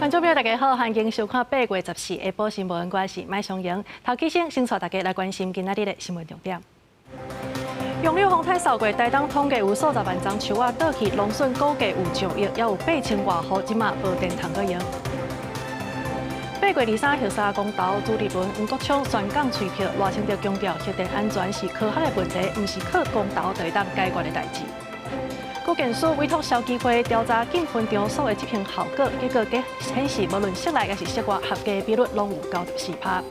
觀眾朋友大家好，歡迎收看8月14下晡新聞，我是麥松瑩。頭起先，先帶大家來關心今仔日的新聞重點。楊柳風颱掃過台東，統計有數十萬欉樹仔倒去，農損估計有上億，也有8000外戶這馬無電通閣用。8月23核三公投朱立倫、黃國昌宣講喙票，賴清德強調核電安全是科學的問題，毋是靠公投就會當解決的代誌。國健署委託消基會調查禁焚場所的執行效果，結果顯示，無論室內抑是室外，合格比率攏有94%。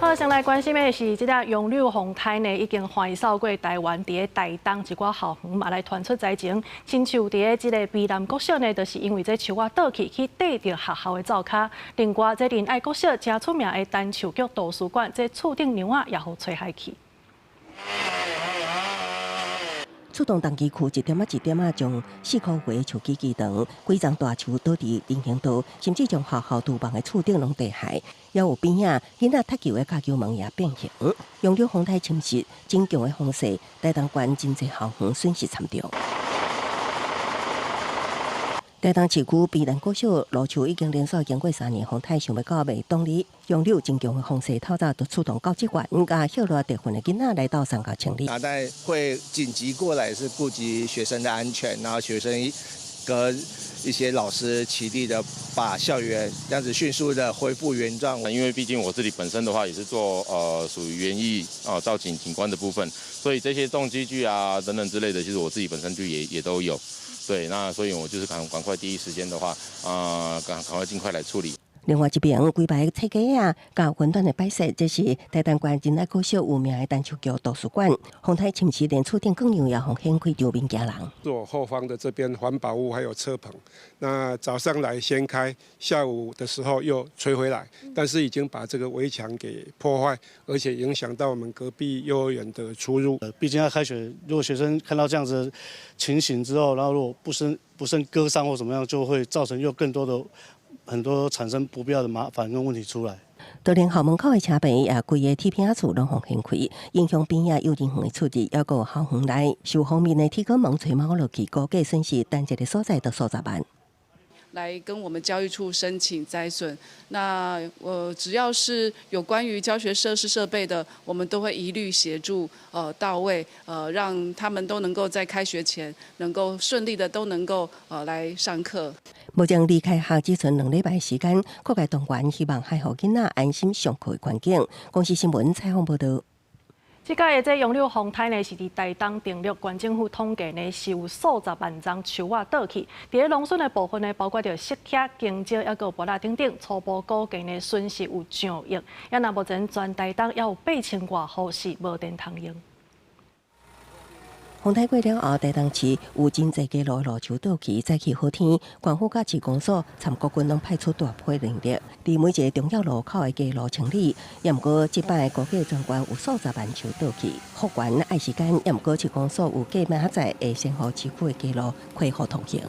好，先來關心的是，這個楊柳風颱呢，已經橫掃過台灣，佇咧台東一寡校園嘛來傳出災情，親像佇咧這個卑南國小呢，就是因為這樹仔倒去去硩著學校的灶跤。另外，這仁愛國小誠出名的陳樹菊圖書館，這厝頂梁仔也予吹害去。出動重機具一點仔一點仔將四箍歲的樹枝锯斷，幾叢大樹倒佇人行道，甚至將學校廚房的厝頂攏硩害。也有邊仔囡仔踢球的跤球門也變形。楊柳風颱侵襲，真強的風勢，台東縣真濟校園損失慘重。台東市區卑南國小路樹已經連續經過3年風颱，想欲到袂擋哩。楊柳真強的風勢，透早就出動教職員，佮歇熱特訓的囡仔來鬥相共清理。啊，但會緊急過來是顧及學生的安全，然後學生跟一些老師齊力的把校園這樣子迅速的恢復原狀。因為畢竟我自己本身的話也是做屬於園藝啊造景景觀的部分，所以這些重機具啊等等之類的，其實我自己本身就也都有。對，那所以我就是趕趕快第一時間的話，啊，趕趕快盡快來處理。另外一邊，規排冊架仔，佮雲端的擺設，這是台東縣仁愛國小有名的陳樹菊圖書館。風颱侵襲連厝頂鋼梁也予掀開，場面驚人。左後方的這邊環保屋還有車棚，那早上來掀開，下午的時候又吹回來，但是已經把這個圍牆給破壞，而且影響到我們隔壁幼兒園的出入。畢竟要開學，如果學生看到這樣子情形之後，然後如果不慎割傷或怎麼樣，就會造成又更多的很多產生不必要的麻煩跟問題出來。就連校門口的車棚也規个鐵片仔厝攏予掀開，影響邊仔幼稚園的出入，抑閣有校園內受風面的鐵捲門吹毛落去，估計損失單一個所在都數十萬。來跟我們教育處申請災損，那只要是有關於教學設施設備的，我們都會一律協助到位，讓他們都能夠在開學前能夠順利的都能夠來上課。目前離開學只賰2禮拜時間，各界動員希望還予囡仔安心上課的環境。公視新聞採訪報導。這擺的這楊柳風颱呢，是佇台東登陸，縣政府統計呢，是有數十萬叢樹仔倒去。佇咧農損的部分呢，包括著釋茄、香蕉，抑閣有芭樂等等，初步估計呢，損失有上億。也若目前全台東猶有8000外戶是無電通用。風颱過了後，台東市有真濟街路路樹倒去，早起好天，縣府佮市公所參國軍攏派出大批人力，佇每一個重要路口的街路清理。也毋過，這擺估計全縣有數十萬樹倒去，復原愛時間。也毋過，市公所有計明仔載會先予市區的街路恢復通行。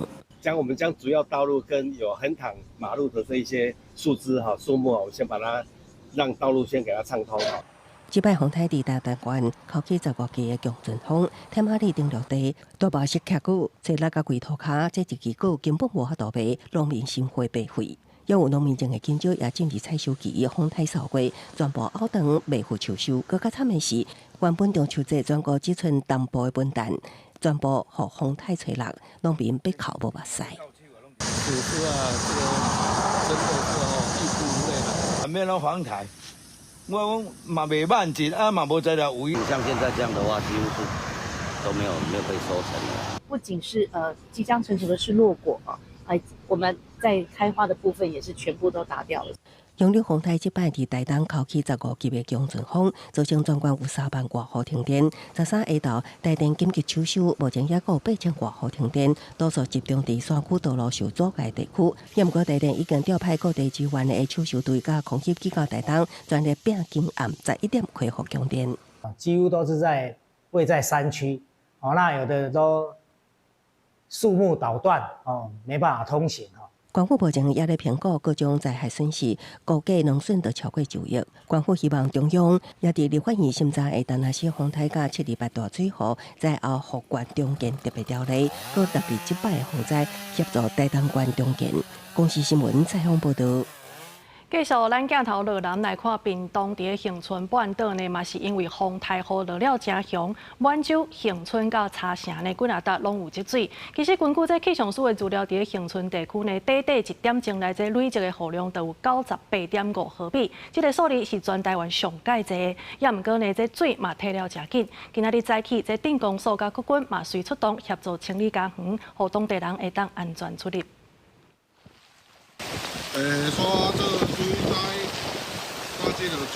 將我們將主要道路跟有橫躺馬路的這一些樹枝哈樹木，我先把它讓道路先給它暢通。這擺風颱佇台東縣刮起15級的強陣風，天馬里頂陸地，大把釋茄果，吹落甲規塗跤，這一支果根本無法度賣，農民心灰白費。也有農民種的香蕉也進入採收期，風颱掃過，全部拗斷，袂赴秋收。閣較慘的是，原本中秋節全國只賰東部的文旦，全部予風颱吹落，農民欲哭無目屎。主是啊，這個真的是哦，欲哭無淚啦。免攏風颱。我講嘛袂滿意，啊嘛無材料圍。像現在這樣的話，幾乎是都沒有被收成的。不僅是即將成熟的是落果啊，哎，我們在開花的部分也是全部都打掉了。楊柳風颱這擺佇台東刮起15級的強陣風，造成全縣有3萬外戶停電。13下晝，台電緊急搶修，目前抑閣有8000外戶停電，多數集中佇山區道路受阻礙地區。也毋過，台電已經調派各地支援的搶修隊佮空襲機到台東，全力拼今暗11點恢復供電。幾乎都是在位在山區，哦，那有的都樹木倒斷，哦，沒辦法通行。县府目前也咧評估各種災害損失，估計農損就超過9億。縣府希望中央也佇立法院審查會當若是風颱佮七二八大水雨，災後復原重建特別條例，閣特別這擺的洪災協助台東縣重建。公視新聞採訪報導。繼續，咱鏡頭落南來看，屏東佇個恆春半島呢，嘛是因為風颱雨落了誠強，滿洲、恆春佮茶城呢，幾若搭攏有積水。其實根據這氣象署的資料，佇個恆春地區呢，短短一點鐘內，這累積的雨量就有98.5毫米，這個數字是全台灣上蓋濟。也毋過呢，這水嘛退了誠緊。今仔日早起，這鎮公所佮國軍嘛隨出動協助清理家園，予當地人會當安全出入。煞做水災，佮這個水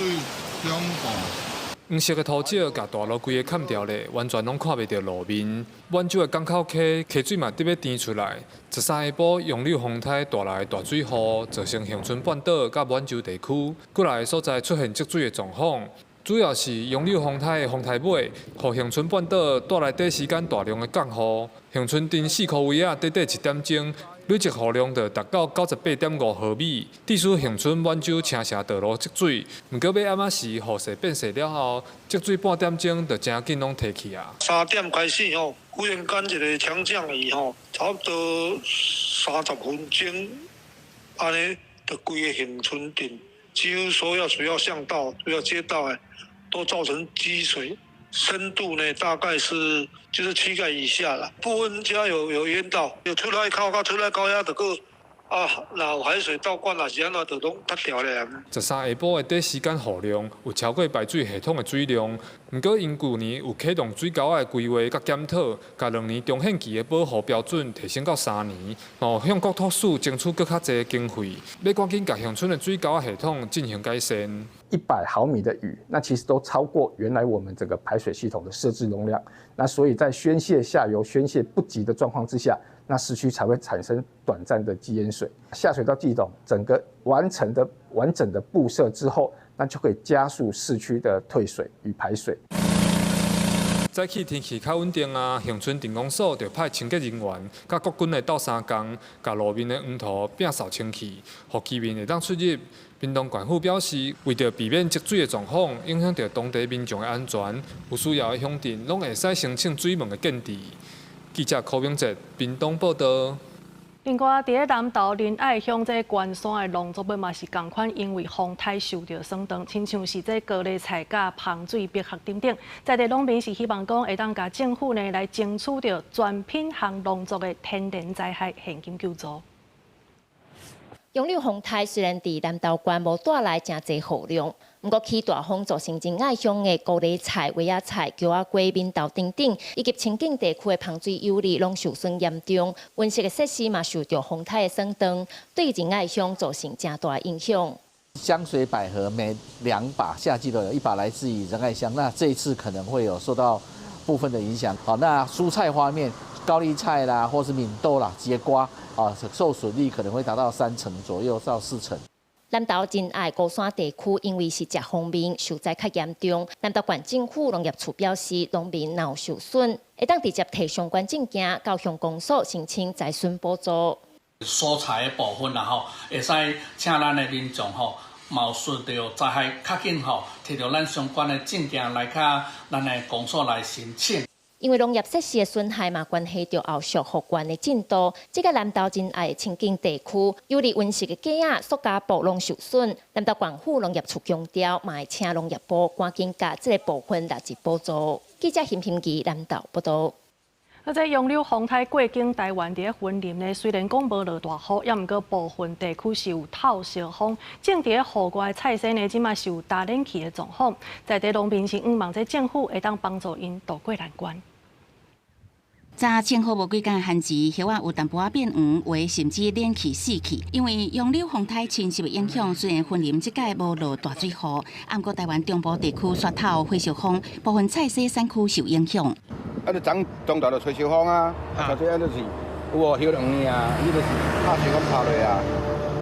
恐怖。黃色的塗石共大路規个崁掉咧，完全攏看袂著路面。滿洲的港口溪溪水嘛得欲甜出來。13下晡，楊柳風颱帶來大水雨，造成恆春半島佮滿洲地區幾若个所在出現積水的狀況。主要是楊柳風颱的風颱尾，予恆春半島帶來短時間大量的降雨。恆春鎮四箍圍仔，短短一點鐘，累積雨量就達到98.5毫米，致使恆春滿洲青社道路積水。毋過欲暗仔時雨勢變細了後，積水半點鐘就誠緊攏退去啊。3點開始吼，忽然間一個強降雨吼，差不多30分鐘，按呢，就規个恆春鎮幾乎所有主要巷道、主要街道的，都造成積水，深度呢大概是就是膝蓋以下啦。部分家有淹到，有出來口佮出來口遐就閣啊，若有海水倒灌，若是按怎就攏塌掉咧。13下晡的短時間雨量有超過排水系統的水量，毋過𪜶舊年有啟動水溝仔的規劃佮檢討，共兩年重現期的保護標準提升到3年，向國土署爭取閣較濟經費，欲趕緊共恆春的水溝仔系統進行改善。100毫米的雨，那其實都超過原來我們整個排水系統的設置容量。那所以在宣洩下游宣洩不及的狀況之下，那市區才會產生短暫的積淹水。下水道系統整個完成的完整的布設之後，那就可以加速市區的退水與排水。早起天氣較穩定啊，恆春鎮公所就派清潔人員，佮國軍來鬥相共，共路面的黃土摒掃清去，予居民會當出入。屏東縣府表示，為著避免積水的狀況影響著當地民眾的安全，有需要的鄉鎮攏會使申請水門的建置。記者柯明哲屏東報導。另外，佇咧南投仁愛鄉這關山的農作物嘛是仝款，因為風颱受著損斷，親像是這高麗菜佮芳水百合等等。在地農民是希望講會當共政府呢來爭取著全品項農作的天然災害現金救助。楊柳風颱雖然佇南投縣無帶來誠濟雨量，毋過起大風造成仁愛鄉的高麗菜、萵仔菜、蕎仔瓜、扁豆等等，以及清境地區的芳水有利攏受損嚴重，溫室的設施嘛受著風颱的損斷，對仁愛鄉造成誠大影響。香水百合每2把夏季都有1把來自於仁愛鄉，那這一次可能會有受到部分的影響。好，那蔬菜方面，高麗菜啦，或是敏豆啦，節瓜啊，受損率可能會達到3成左右到4成。南投仁愛高山地區因為是遮鋒面，受災較嚴重。南投縣政府農業處表示，農民若有受損，會當直接提相關證件到鄉公所申請災損補助。蔬菜的部分啦吼，會使請咱的民眾吼，嘛有受著災害，較緊吼，提著咱相關的證件來佮咱的公所來申請。因為農業設施的損害嘛，關係著後續復原的進度。這個南投仁愛清境地區，有利溫室的雞仔、塑膠布攏受損。南投縣府農業處強調，嘛會請農業部趕緊共這個部分納入補助。記者邢平儀南投報導。啊，這楊柳風颱過境台灣佇咧雲林呢，雖然講無落大雨，也毋過部分地區是有透燒風，種佇咧戶外的菜蔬呢，這馬是有焦冷去的狀況。在地農民是向望這政府會當幫助𪜶渡過難關。早晴好無幾工的番薯，葉仔有淡薄仔變黃，有的甚至冷去死去。因為楊柳風颱侵襲的影響，雖然雲林這擺無落大水雨，毋過台灣中部地區煞透火燒風，部分菜蔬產區受影響。啊，就長中晝就吹燒風啊，啊，吹就是有無葉黃啊，伊就是拍燒風拍落啊，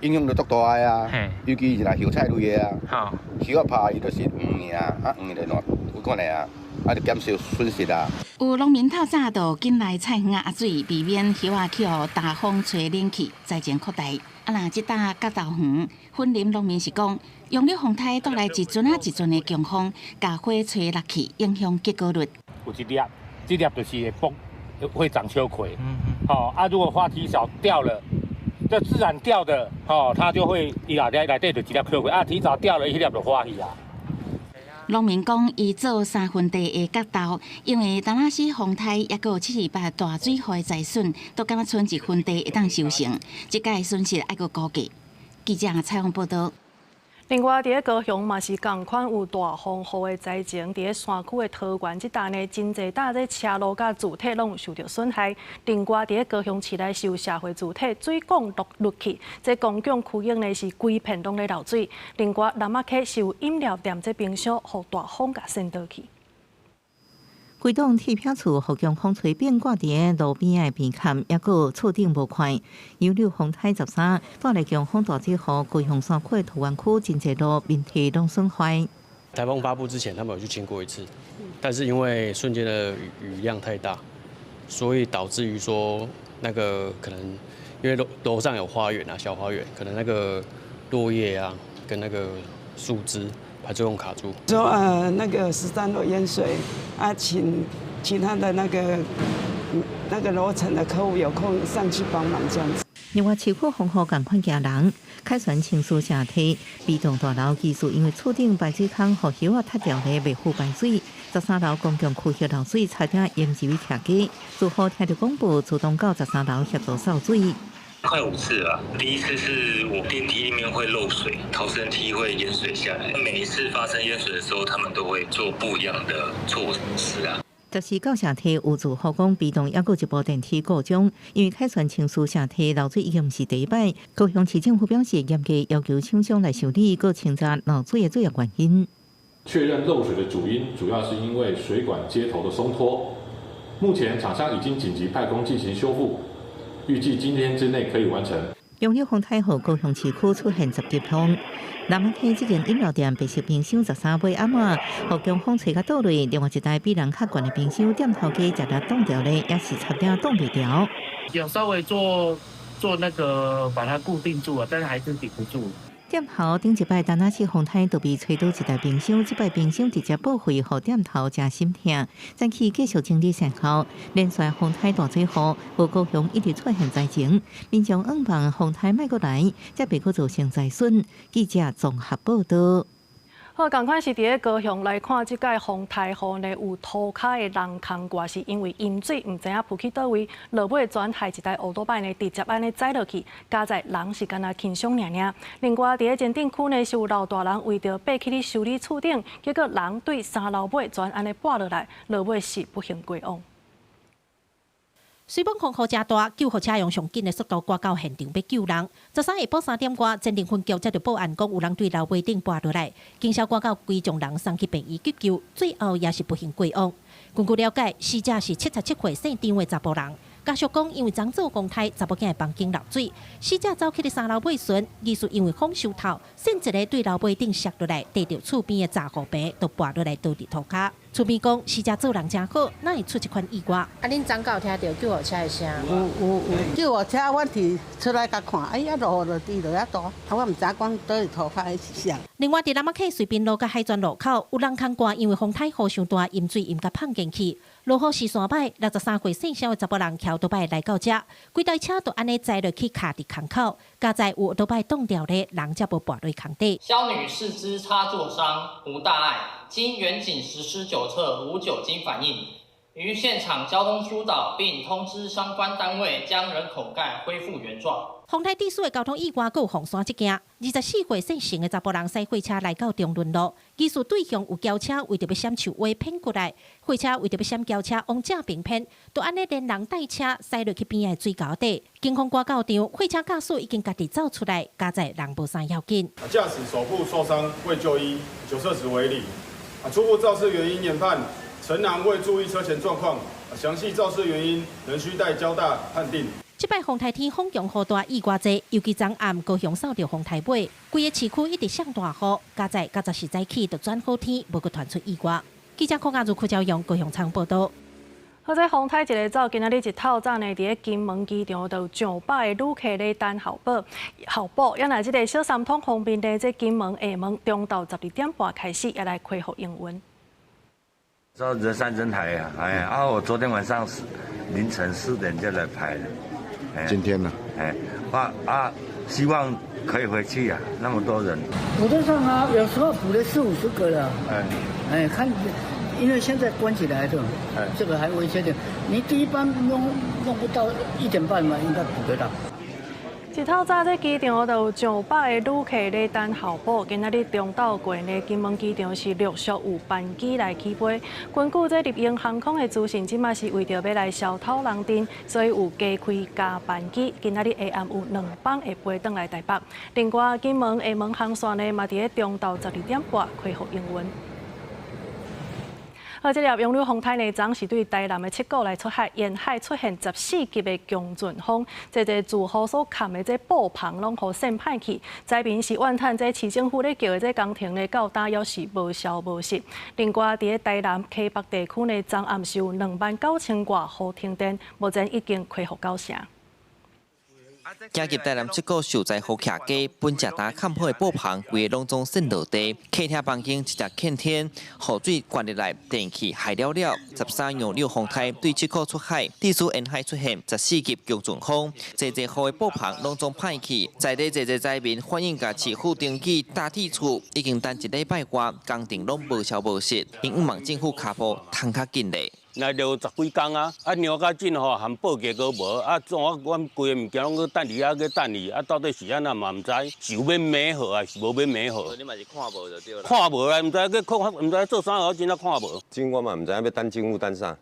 影響就足大的啊。尤其是若葉菜類的啊，葉仔拍伊就是黃爾啊，啊黃的爛有款的啊。啊就減少損失啊。有農民透早就緊來菜園仔壓水，避免葉仔去予大風吹冷去，災情擴大。啊，若這搭角豆園，雲林農民是講，楊柳風颱帶來一陣仔一陣的強風，共花吹落去，影響結果率。有一粒，這粒就是會崩，會長秋葵。哦，啊，如果花提早掉了，這自然掉的，哦，它就會伊內底內底就一粒秋葵，啊，提早掉了，彼粒就花去啊。農民講，伊做3分地的角豆，因為當仔時風颱，抑閣有728大水雨的災損，都感覺賰1分地會當收成，這擺損失愛閣估計。記者採訪報導。另外，佇咧高雄嘛是仝款有大風雨的災情，佇咧山區的桃園這搭呢，真濟搭這車路佮柱體攏有受著損害。另外，佇咧高雄市內是有社會柱體水管落落去，這公共區域呢是規片攏咧漏水。另外，南仔溪是有飲料店這冰箱，予大風共掀倒去。規棟鐵皮厝予強風吹變掛佇路邊的邊崁，抑閣厝頂無塊。楊柳風颱13帶來強風大水雨，高雄山區的桃園區真濟路面體攏損壞。颱風發布之前，他們有去清過一次，但是因為瞬間的雨量太大，所以導致於說那個可能因為樓上有花園啊，小花園，可能那個落葉啊跟那個樹枝。排作用卡住。說那個13樓淹水啊，請其他的那個樓層的客戶有空上去幫忙這樣子。另外，市區風雨仝款驚人，凱旋青樹社堤 B 棟大樓技術因為厝頂排水孔予葉仔塌掉咧，袂赴排水。13樓公共區域漏水，差點淹入去徛家。住戶聽著廣播，出動到13樓協助掃水。快5次了，第一次是我電梯裡面會漏水，逃生梯會淹水下來。每一次發生淹水的時候，他們都會做不一樣的措施啊。14社堤有住戶講，B 棟抑閣一部電梯故障，因為凱旋青樹社堤漏水已經毋是第一擺。高雄市政府表示，嚴格要求廠商來修理，閣清查漏水的主要原因。確認漏水的主因，主要是因為水管接頭的鬆脫。目前廠商已經緊急派工進行修復。預計今天之內可以完成。楊柳風颱予高雄市區出現10級風，南仔溪這間飲料店白色冰箱13尾暗仔，予強風吹甲倒落，另外一台比人較懸的冰箱店頭家食力擋著咧，也是差點擋袂牢。有稍微做做那個把它固定住啊，但是還是頂不住。店頭頂一擺，丹那市風颱就被吹倒一台冰箱，這擺冰箱直接報廢，予店頭誠心疼。早起繼續整理善後，連續風颱大水雨，予高雄一直出現災情，民眾向望風颱莫閣來，才袂閣造成災損。記者綜合報導。好，仝款是佇咧高雄來看，這擺風颱雨呢，有塗跤的人空掛，是因為淹水，毋知影浮去佗位，落尾全害一台歐多拜呢，直接按呢載落去，佳哉人是干焦輕傷爾爾。另外，佇咧前鎮區呢，是有老大人為著爬去咧修理厝頂，結果人對3樓尾全按呢跋落來，落尾是不幸過往。雖罔風雨誠大，救護車用上緊的速度趕到現場欲救人。13下晡3點外，前鎮分局接著報案，講有人對樓尾頂跋落來，警消趕到規眾人送去病院急救，最後也是不幸過往。根據了解，死者是77歲姓張的查埔人。家屬講，因為昨做風颱，查某囝的房間漏水，死者走去咧3樓尾時，疑似因為風傷透，瞬一个對樓尾頂摔落來，硩著厝邊的閘護棚，就跋落來倒佇塗跤。厝邊講，死者做人誠好，哪會出這款意外？啊，恁昨昏有聽著救護車的聲？有有有，救護車，阮佇出來共看，哎呀，落雨落滴落遐大，啊，我毋知影講佗佇塗跤彼是啥。另外，佇南仔溪瑞滨路佮海泉路口，有人空掛，因為風颱雨傷大，淹水淹甲膨進去。落雨時山歹，63歲姓蕭的查埔人騎歐多擺來到遮，規台車就按呢載落去卡佇坑口，佳哉有歐多擺擋牢咧，人才無跋落坑底。蕭女士之插座傷無大礙，經員警實施酒測無酒精反應，於現場交通疏導並通知相關單位將人孔蓋恢復原狀。風颱致使的交通意外，閣有鳳山這件，24歲姓陳的查埔人駛貨車來到中崙路，疑似對向有轎車為著欲閃樹歪偏過來，貨車為著欲閃轎車往正邊偏，就按呢連人帶車駛落去邊仔的水溝底。警方趕到場，貨車駕駛已經家己走出來，佳哉人無啥要緊。駕駛手部受傷未就醫，酒測值為零。初步肇事原因研判，陳男未注意車前狀況，詳細肇事原因仍需待交大判定。這擺風颱天風強雨大意外濟，尤其昨暗高雄掃著風颱尾，規个市區一直落大雨，佳哉90時早起就轉好天，無閣傳出意外。記者柯亞如、柯昭陽高雄倉報道。好，這風颱一个走，今仔日一透早呢，佇咧金門機場就有上百个旅客咧等候補，候補。也若這个小三通方面呢，這金門、廈門中晝12點半開始，也來恢復營運。這人山人海啊！哎啊，我昨天晚上凌晨4點就來排了。今天呢？哎，啊啊，希望可以回去啊！那麼多人。補得上啊，有時候補了四五十個了。哎，哎，看。因為現在關起來的，這個還危險點。你第一班弄不到1點半嘛，應該補得到。一透早，這機場就有上百个旅客咧等候補。今仔日中晝過呢，金門機場是陸續有班機來起飛。根據這立榮航空的資訊，這馬是為著欲來消土人陣，所以有加開加班機。今仔日下暗有兩班會飛轉來台北。另外，金門、廈門航線呢，嘛佇咧中晝12點半恢復營運。好，這粒楊柳風颱呢，昨是對台南的七股來出海，沿海出現14級的強陣風，這個住戶所崁的這布棚攏予扇歹去，災民是怨嘆這市政府咧叫的這工程呢，到今猶是無消無息。另外，佇咧台南溪北地區呢，昨暗是有29,000外戶停電，目前已經恢復九成。行入台南七股受災戶徛家，本食焦崁好的布棚，規个攏總散落地。客廳房間一直欠天，雨水灌入來，電器害了了。13楊柳風颱對七股出海，致使沿海出現14級強陣風，濟濟戶的布棚攏總歹去。在地濟濟災民反映，共市府登記搭鐵厝，已經等一禮拜外，工程攏無消無息，𪜶向望政府跤步通較緊咧。來著十幾工啊，啊量較緊吼，含報價閣無，啊怎我阮規个物件攏閣等佇遐閣等伊，啊到底是按怎嘛毋知，是有欲美好還是無欲美好？你嘛是看無就對啦。看無啦，毋知閣看，毋知做啥，我真正看無。真我嘛毋知影欲等政府等啥，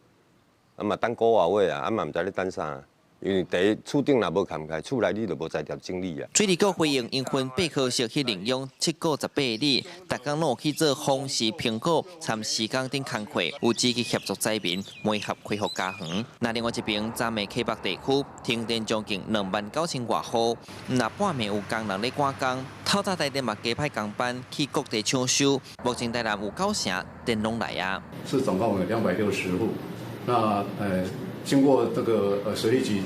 啊嘛等個外月啊，啊嘛毋知咧等啥。因為第一厝頂若無崁開，厝內你就無才調整理啊。水利局回應，𪜶分八顆色去認養七股18里，逐工攏有去做風勢評估，參時工等工課，有積極協助災民媒合恢復家園。那另外一邊，昨暝溪北地區停電將近29,000外戶，若半暝有工人咧趕工，透早台電嘛加派工班去各地搶修。目前台南有九成電攏來啊。是總共有260戶，那經過這個水利局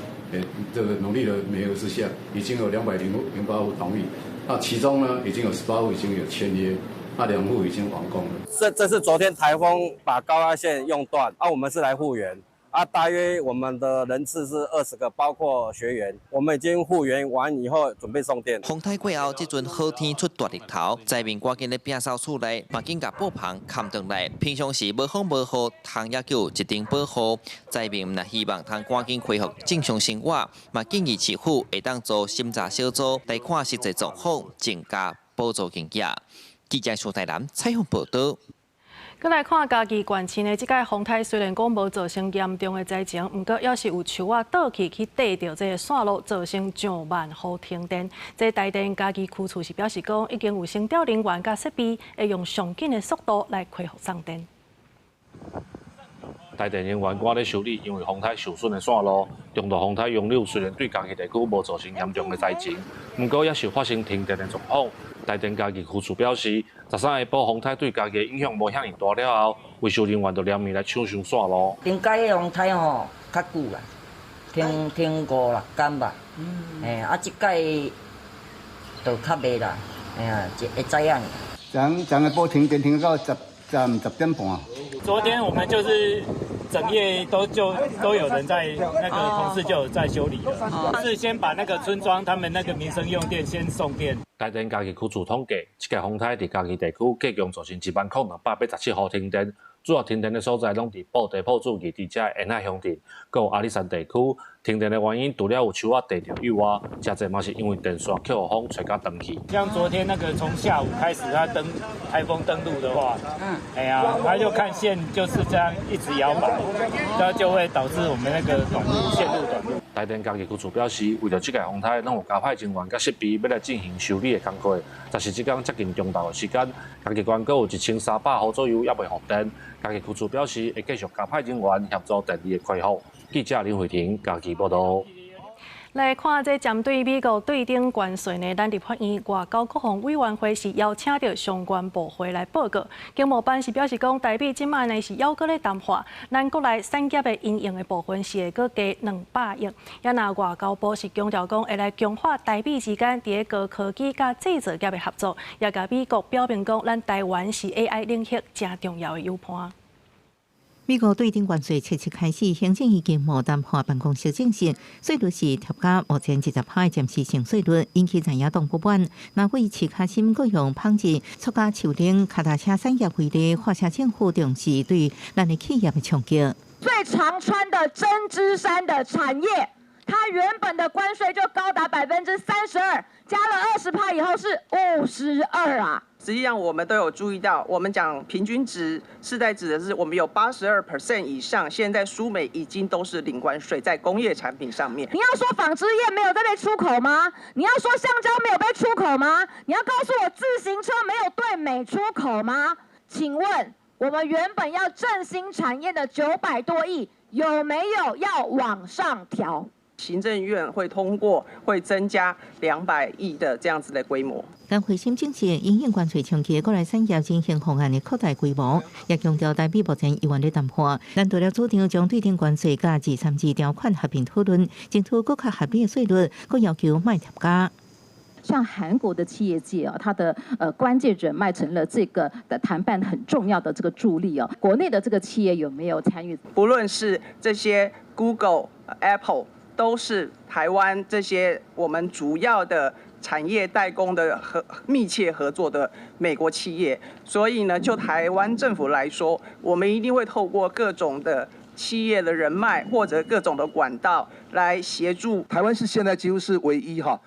這個努力的媒合之下，已經有208戶同意，那其中呢已經有18戶已經有簽約，那2戶已經完工了。這是昨天颱風把高壓線用斷，啊，我們是來復原，啊，大約我們的人次是20個，包括學員，我們已經復原完以後準備送電。風颱過後，這陣好天出大日頭，災民趕緊咧摒掃厝內，嘛緊共布棚崁轉來。平常時無風無雨，通猶閣有一定保護。災民若希望通趕緊恢復正常生活，嘛建議市府會當組審查小組來看實際狀況，增加補助金額。記者蘇台南採訪報道。閣來看嘉義縣市呢，這擺風颱雖然講無造成嚴重的災情，毋過猶是有樹仔倒去去硩著這个線路，造成上萬戶停電。這台電嘉義區處是表示講，已經有先調人員佮設備，會用上緊的速度來恢復送電。台電人員趕咧修理因為風颱受損的線路，中度風颱楊柳雖然對嘉義地區無造成嚴重的災情，毋過猶是發生停電的狀況。台電嘉義區處表示，13下晡風颱對嘉義影響無遐爾大了後，維修人員就連暝來搶修線路。頂擺風颱吼較久啦，停5、6工吧。嘿，啊，這擺就較袂啦，哎呀，會知影。昨下晡停電停到10點半。昨天我們就是整夜都有人在，那個同事就有在修理了。是先把那個村莊他們那個民生用電先送電。台電嘉義區處統計，這個風颱佇嘉義地區計共造成10,287戶停電，主要停電的所在攏佇布袋、朴子、二支遮沿海鄉鎮，閣有阿里山地區。停電的原因除了有樹仔硩著以外，誠濟嘛是因為電線予風吹甲斷去。像昨天那個從下午開始，它登颱風登陸的話，哎呀，它就看線就是這樣一直搖擺，那就會導致我們那個短路線路短路。台電嘉義區處表示，為著這個風颱，攏有加派人員佮設備，欲來進行修理的工課。但是這工接近中晝的時間，嘉義縣閣有1300戶左右猶未復電。嘉義區處表示，會繼續加派人員協助電力的恢復。記者林慧婷嘉義報道。來看這針對美國對等關稅呢，咱立法院外交國防委員會是邀請著相關部會來報告。經貿辦是表示講，台美這擺呢是猶閣咧談判，咱國內產業的應用的部分是會閣加200億。也若外交部是強調講，會來強化台美之間佇高科技佮製造業的合作，也共美國表明講，咱台灣是 AI 領域誠重要的友伴。美國對等關稅正式開始，行政院經貿談判辦公室證實，稅率是疊加目前20%的暫時性稅率，引起在野黨不滿。那為持卡心閣用紡織、塑膠樹頂、跤踏車產業為例，發射政府重視對咱的企業的衝擊。最常穿的針織衫的產業，它原本的關稅就高達32%，加了20%以後是52啊。實際上，我們都有注意到，我們講平均值是在指的是我們有82% 以上，現在輸美已經都是零關稅在工業產品上面。你要說紡織業沒有在被出口嗎？你要說橡膠沒有被出口嗎？你要告訴我自行車沒有對美出口嗎？請問我們原本要振興產業的900多億，有沒有要往上調？行政院會通過，會增加200億的這樣子的規模。但會審證實，因應關稅衝擊，國內產業振興方案的擴大規模，也強調台美目前猶原咧談判。咱除了主張將對等關稅佮232條款合併討論，爭取閣較合理的稅率，閣要求莫疊加。像韓國的企業界啊，它的關鍵人脈成了這個的談判很重要的這個助力哦。國內的這個企業有沒有參與？不論是這些 Google、Apple，都是台灣這些我們主要的產業代工的和密切合作的美國企業，所以呢，就台灣政府來說，我們一定會透過各種的企業的人脈或者各種的管道來協助。台灣是現在幾乎是唯一哈，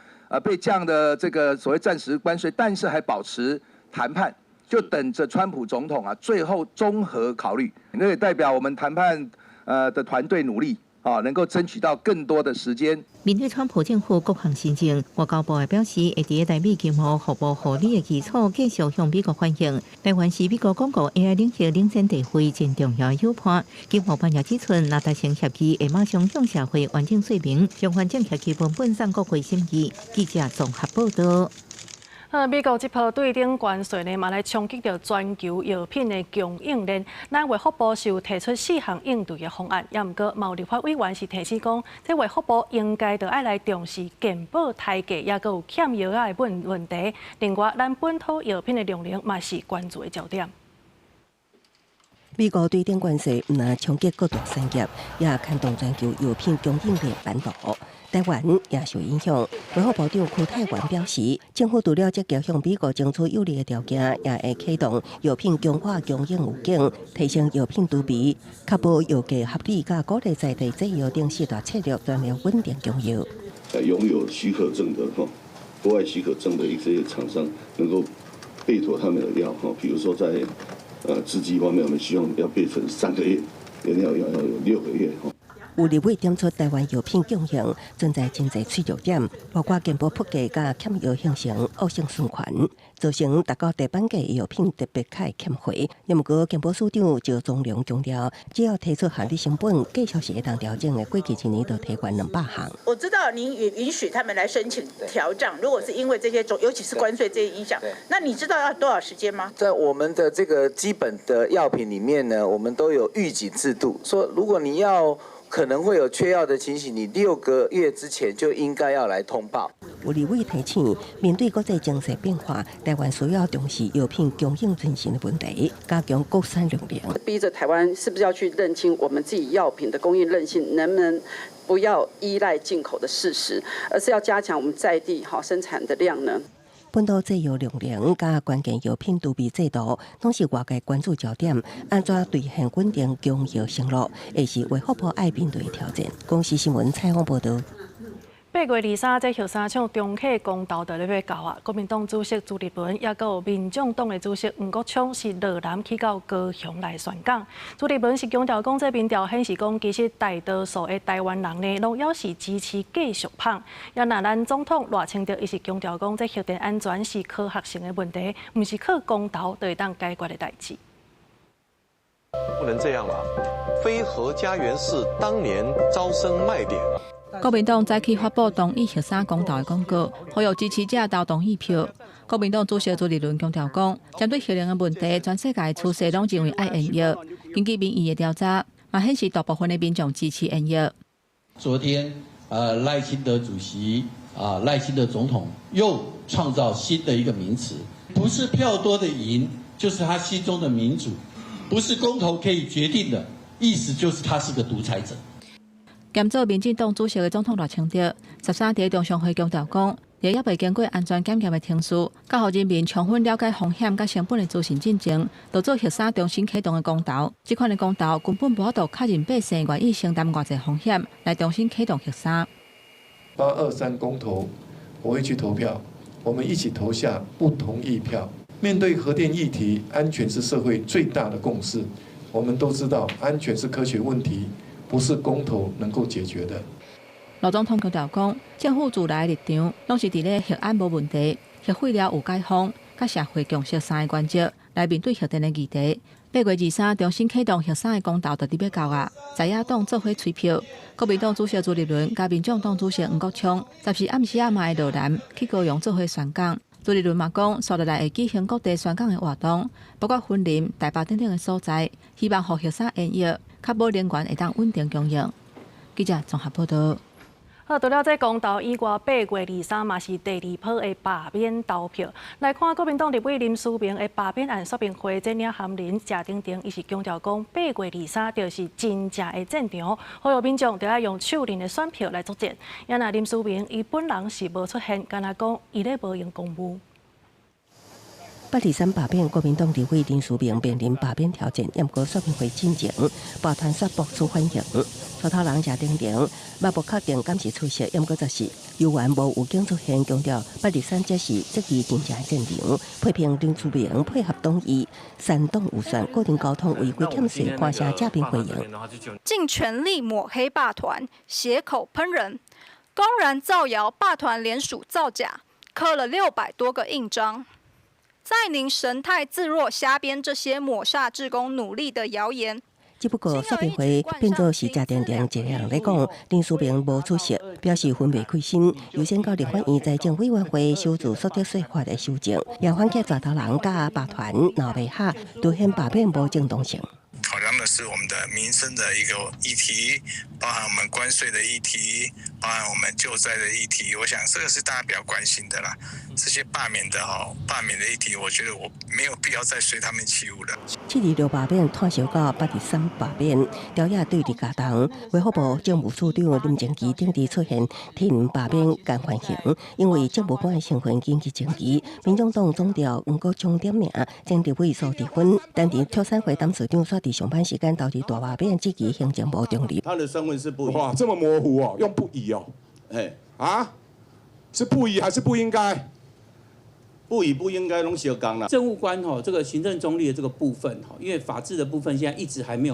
被降的這個所謂暫時關稅，但是還保持談判，就等着川普總統啊最後綜合考慮，那也代表我們談判的團隊努力。啊，能夠爭取到更多的時間。面對川普政府各項新政，外交部也表示，會佇台美經貿互補互利的基礎，繼續向美國反映。台灣是美國鞏固 AI 領域領先地位真重要的友伴。經貿辦也指出，若達成協議，會馬上向社會完整說明，將完整協議文本送國會審議。記者綜合報道。啊，美國這波對等關稅呢，嘛來衝擊著全球藥品的供應鏈。咱衛福部是有提出四項應對的方案，也毋過嘛有立法委員是提醒講，這衛福部應該著愛來重視健保抬價，抑閣有欠藥仔的問題。另外，咱本土藥品的量能嘛是關注的焦點。美國對等關稅毋但衝擊各大產業，也牽動全球藥品供應鏈版圖。台灣也受影響。衛福部長柯泰元表示，政府除了積極向美國爭取有利的條件，也會啟動藥品強化供應預警，提升藥品儲備，確保藥價合理，佮鼓勵在地製藥等四大策略全面穩定供藥。擁有許可證的哈，國外許可證的一些廠商能夠備妥他們的藥哈，比如說在製劑方面，我們希望要備存3個月，原料藥要有6個月哈。有立委點出台灣藥品供應存在真濟脆弱點，包括健保覆蓋佮欠藥形成惡性循環，造成達到地板價藥品特別較會欠貨。毋過健保署長趙宗龍強調，只要提出合理成本，繼續是會當調整的。過去一年就提懸200項。我知道您也允許他們來申請調漲，如果是因為這些種，尤其是關稅這些影響，那你知道要多少時間嗎？在我們的這個基本的藥品裡面呢，我們都有預警制度，說如果你要可能會有缺藥的情形，你6個月之前就應該要來通報。有立委提醒，面對國際情勢變化，台灣需要重視藥品供應韌性的問題，加強國產量能。逼着台灣是不是要去認清我們自己藥品的供應韌性，能不能不要依賴進口的事實，而是要加強我們在地哈生產的量呢？本土製藥量能佮關鍵藥品儲備制度，攏是外界關注焦點。按怎兌現穩定供藥承諾，會是衛福部愛面對的挑戰。公視新聞採訪報道。8月23，這核三廠重啟公投就咧欲到啊！國民黨主席朱立倫，抑閣有民眾黨的主席黃國昌是落南去到高雄來宣講。朱立倫是強調講，這民調顯示講，其實大多數的台灣人呢，攏猶是支持繼續麭。也若咱總統賴清德，伊是強調講，這核電安全是科學性的問題，毋是靠公投就會當解決的代誌。不能這樣啦！非核家園是當年招生賣點。國民黨早起發布同意核三公投的廣告，呼籲支持者投同意票。國民黨主席朱立倫強調講，針對核能的問題，全世界趨勢攏認為愛延役。根據民意的調查，嘛顯示大部分的民眾支持延役。昨天，賴清德主席啊，賴清德總統又創造新的一個名詞，不是票多的贏，就是他心中的民主，不是公投可以決定的，意思就是他是個獨裁者。兼做民進黨主席的總統賴清德，13佇中常會強調講，佇猶未經過安全檢驗的程序，佮予人民充分了解風險佮成本的資訊進前，就做核三重新啟動的公投。這款的公投根本無法度確認百姓願意承擔偌濟風險來重新啟動核三。 823公投，我會去投票，我們一起投下不同意票。面對核電議題，安全是社會最大的共識。我們都知道，安全是科學問題。不是公投能夠解決的。賴總統強調講，政府自來的立場，攏是佇咧核安無問題、核廢料有解封、佮社會共識三个原則來面對核電的議題。8月23重新啟動核三的公投就佇欲到啊，在野黨做伙催票，國民黨主席朱立倫佮民眾黨主席黃國昌，14暗時仔嘛會落南去高雄做伙宣講。朱立倫嘛講，紲落來會舉行各地宣講的活動，包括雲林、台北等等的所在，希望予核三延役，確保能源會當穩定供應。記者綜合報道。好，除了這公投以外，8月23嘛是第二波的罷免投票。來看國民黨立委林思明的罷免案說明會，這領銜人謝丁丁，伊是強調講，8月23就是真正的戰場，呼籲民眾著愛用手裡的選票來作戰。也若林思明伊本人是無出現，干焦講伊咧無閒公務。 823罷免，國民黨立委林思明面臨罷免挑戰，毋過說明會進前，罷團煞爆出反應。帶頭人謝丁丁，嘛無確定敢是出席，毋過就是猶原無預警出現，強調823才是這次真正的戰場，批評林思明配合黨意，煽動預算，個人交通違規欠稅，看聲正面回應。盡全力抹黑罷團，血口噴人，公然造謠罷團聯署造假，刻了600多個印章。在您神態自若瞎編這些抹煞志工努力的謠言。只不過說明會變做是謝丁丁一個人咧講，林思明無出席，表示分袂開心。優先到立法院財政委員會修訂所得稅法的修正，也反擊帶頭人佮罷團鬧袂合，凸顯罷免無正當性。考量的是我們的民生的一個議題，包含我們關稅的議題，包含我們救災的議題。我想這個是大家比較關心的啦。這些罷免的哈，罷免的議題，我覺得我沒有必要再隨他們起舞了。726罷免拖燒到823罷免，朝野對立加重。衛福部政務次長林靜儀頂日出現提罷免甘歡喜，因為政務官的身份緊急爭議。民眾黨總召黃國昌點名前立委蘇治芬，但佇畜產會董事長煞佇上班時間投入大罷免，質疑行政無中立。他的身份是不宜。哇，這麼模糊哦，用不宜哦。哎，啊，是不宜還是不應該？不宜不應該攏相仝啦。政務官吼，這個行政中立的這個部分吼，因為法制的部分現在一直還沒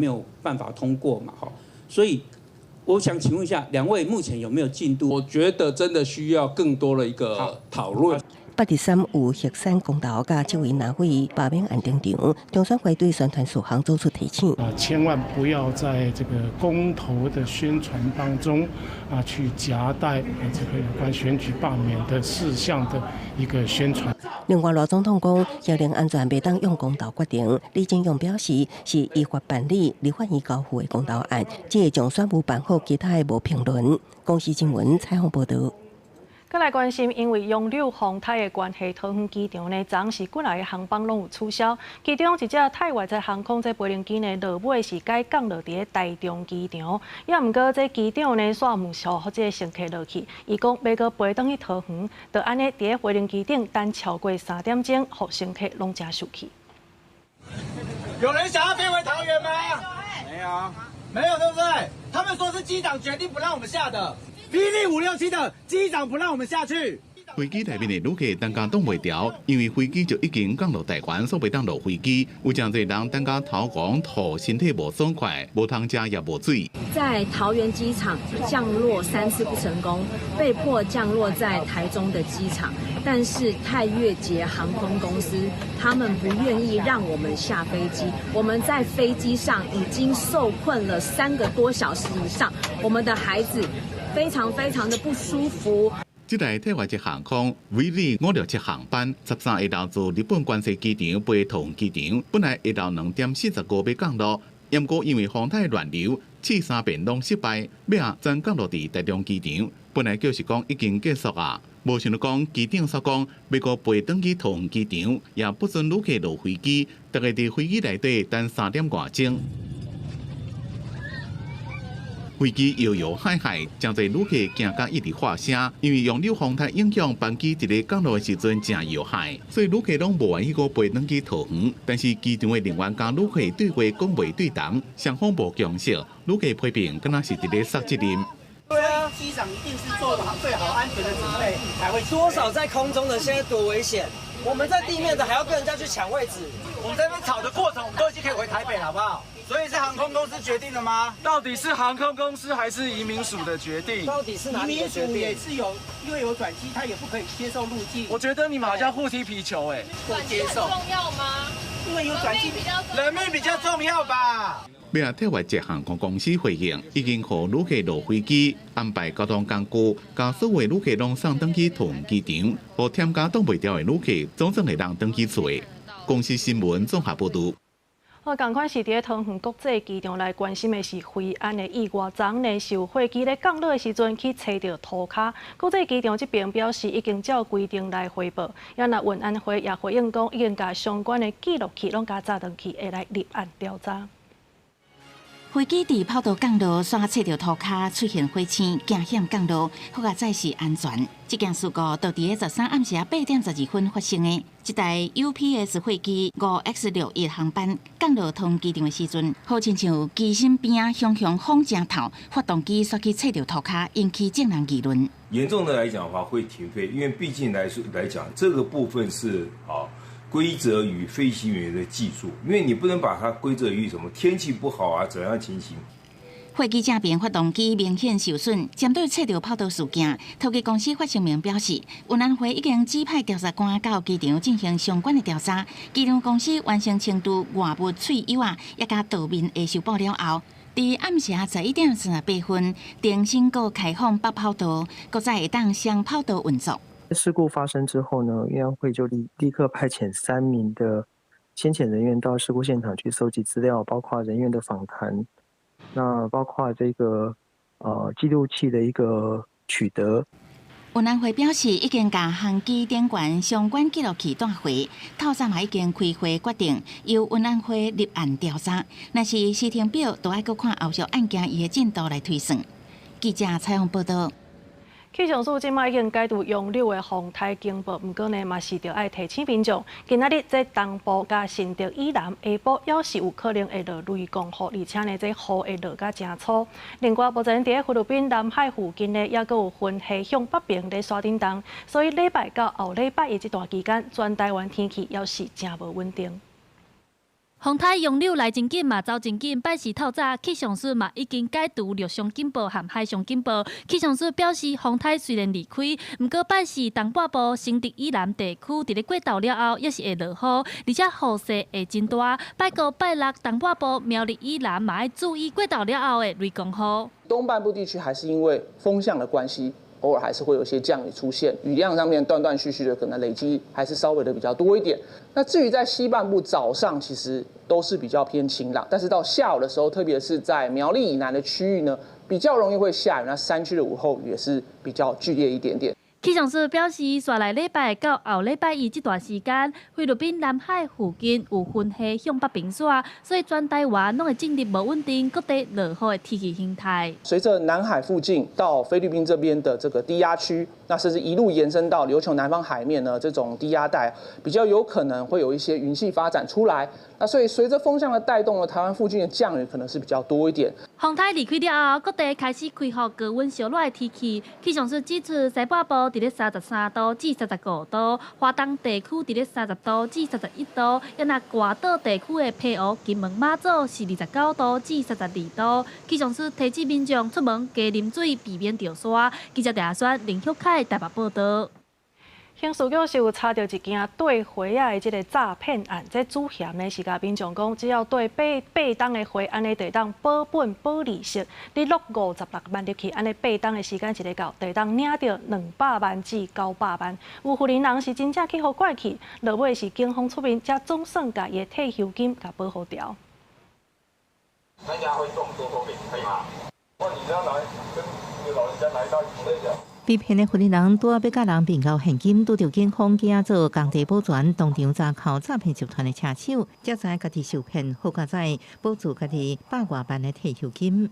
有辦法通過嘛，吼，所以我想請問一下，兩位目前有沒有進度？我覺得真的需要更多的一個討論。 823有核三公投佮七位藍委罷免案登場，中選會對宣傳事項做出提醒。啊，千萬不要在這個公投的宣傳當中啊，去夾帶這個有關選舉罷免的事項的一個宣傳。另外，賴總統講，核能安全袂當用公投決定。李進勇表示，是依法辦理立法院交付的公投案，只會將選務辦好，其他的無評論。公視新聞採訪報導。閣來關心，因為楊柳風颱的關係，桃園機場呢，昨昏是幾若个航班攏有取消。其中一隻泰越這航空這飛行機呢，落尾是改降落佇咧台中機場。也毋過這機長呢，煞毋予這个乘客落去，伊講欲閣飛轉去桃園，就按呢佇咧飛行機頂等超過3點鐘，予乘客攏誠受氣。有人想要飛回桃園嗎？沒有，沒有，對不對？他們說是機長決定不讓我們下的。霹靂567的機長不讓我們下去。飛機內面的旅客等甲擋袂牢，因為飛機就已經降落台灣，煞袂當落飛機。有誠濟人等甲頭黃吐，身體無爽快，無通食也無水。在桃園機場降落3次不成功，被迫降落在台中的機場。但是泰越捷航空公司他們不願意讓我們下飛機，我們在飛機上已經受困了3個多小時以上，我們的孩子非常非常的不舒服。這台泰越捷航空 VZ567航班，13下晝自日本關西機場飛桃園機場，本來下晝2點45欲降落，毋過因為風颱亂流，試三遍攏失敗，尾仔轉降落佇台中機場。本來就是講已經結束啊，無想到講機長煞講欲閣飛轉去桃園機場，也不准旅客落飛機，逐家佇飛機內底等三點外鐘。飛機搖搖晃晃，誠濟旅客驚甲一直喊聲，因為洋流風颱影響班機佇咧降落的時陣誠搖晃，所以旅客攏無願意閣飛轉去桃園。但是機場的人員佮旅客對話講袂對同，雙方無共識，旅客批評敢若是佇咧捒責任。對啊，機長一定是做好最好安全的準備，才會。多少在空中的現在多危險，我們在地面的還要跟人家去搶位置。我們在那邊吵的過程，我們都已經可以回台北了，好不好？所以是航空公司決定的嗎？到底是航空公司還是移民署的決定？到底是哪裡的決定？移民署也是有，因為有轉機，他也不可以接受入境。我覺得你們好像互踢皮球，欸，轉機很重要嗎？因為有轉機，人命比較重要吧。尾仔泰越捷航空公司回應，已經予旅客落飛機，安排交通工具，共所有旅客攏送轉去桃園機場，予忝甲擋袂牢的旅客總算會當轉去厝。公視新聞綜合報導。好，仝款是佇咧桃園國際機場來關心的是飛安的意外，昨昏呢是有貨機咧降落的時陣去揣著塗跤。國際機場這邊表示已經照規定來回報，也若運安會也回應講已經共相關的記錄器攏共載轉去，會來立案調查。飛機佇跑道降落，煞揣著塗跤出現火星，驚險降落，好佳哉是安全。這件事故就佇咧13暗時8點12分發生的。這台 UPS 貨機5X61航班降落桃園機場的時陣，好親像機身邊仔熊熊風誠透，發動機煞去揣著塗跤，引起眾人議論。嚴重的來講的話，會停飛，因為畢竟來說來講，這個部分是啊。歸責於飛行員的技術，因為你不能把它歸責於什麼天氣不好啊，怎樣情形。貨機正邊發動機明顯受損，針對揣著跑道事件，桃機公司發聲明表示，運安會已經指派調查官到機場進行相關的調查。機場公司完成清除外物碎油仔，也佮道面的修補了後，佇暗時11點38分，重新閣開放北跑道，閣再會當雙跑道運作。事故發生之後呢，運安會就立刻派遣3名的先遣人員到事故現場去蒐集資料，包括人員的訪談，那包括這個記錄器的一個取得。運安會表示，已經共航機頂懸相關記錄器帶回，透早嘛已經開會決定，由運安會立案調查。若是時程表，都愛閣看後續案件伊的進度來推算。記者採訪報導。氣象署這擺已經解除楊柳的風颱警報，毋過呢嘛是著愛提醒民眾，今仔日這東部佮新竹以南下晡猶是有可能會落雷公雨，而且呢這雨會落甲誠粗。另外，目前佇咧菲律賓南海附近呢，猶閣有雲系向北邊咧徙振動，所以禮拜到後禮拜一這段期間，全台灣天氣猶是誠無穩定。風颱楊柳來真緊嘛，走真緊。拜四透早，氣象署嘛已經解除陸上警報和海上警報。氣象署表示，風颱雖然離開，毋過拜四東半部新竹以南地區，佇咧過晝了後，猶是會落雨，而且雨勢會真大。拜五、拜六東半部苗栗以南嘛愛注意過晝了後的雷公雨。東半部地區還是因為風向的關係，偶爾還是會有一些降雨出現，雨量上面斷斷續續的，可能累積還是稍微的比較多一點。那至於在西半部，早上其實都是比較偏晴朗，但是到下午的時候，特別是在苗栗以南的區域呢，比較容易會下雨。那山區的午後雨也是比較劇烈一點點。氣象署表示，紲來禮拜到後禮拜一這段時間，菲律賓南海附近有雲系向北邊徙，所以全台灣攏會進入無穩定、各地落雨的天氣形態。隨著南海附近到菲律賓這邊的這個低壓區，那甚至一路延伸到琉球南方海面呢，這種低壓帶比較有可能會有一些雲系發展出來。那所以隨著風向的帶動呢，台灣附近的降雨可能是比較多一點。風颱離開了後，各地開始恢復高溫燒熱的天氣。氣象署指出，西半部佇咧33度至35度，華東地區佇咧30度至31度，抑若外島地區的澎湖、金門、馬祖是29度至32度。氣象署提醒民眾出門加啉水，避免著沙。記者鄭阿宣、林旭凱台北報導。刑事局是有查著一件缀花仔的這个诈骗案，這主嫌呢是共民眾講，只要缀八八冬的花，按呢就會當保本保利息，你落56萬入去，按呢八冬的時間一个到，就會當領著200萬至900萬。有婦人是真正去予拐去，落尾是警方出面，才總算共伊的退休金共保護牢。那家會動多多可以嗎？你要來跟老人家來到被騙的婦人拄仔欲共人變交現金，拄著警方寄做工地保全，當場查扣詐騙集團的車手，才知家己受騙，好佳哉保住家己百外萬的退休金。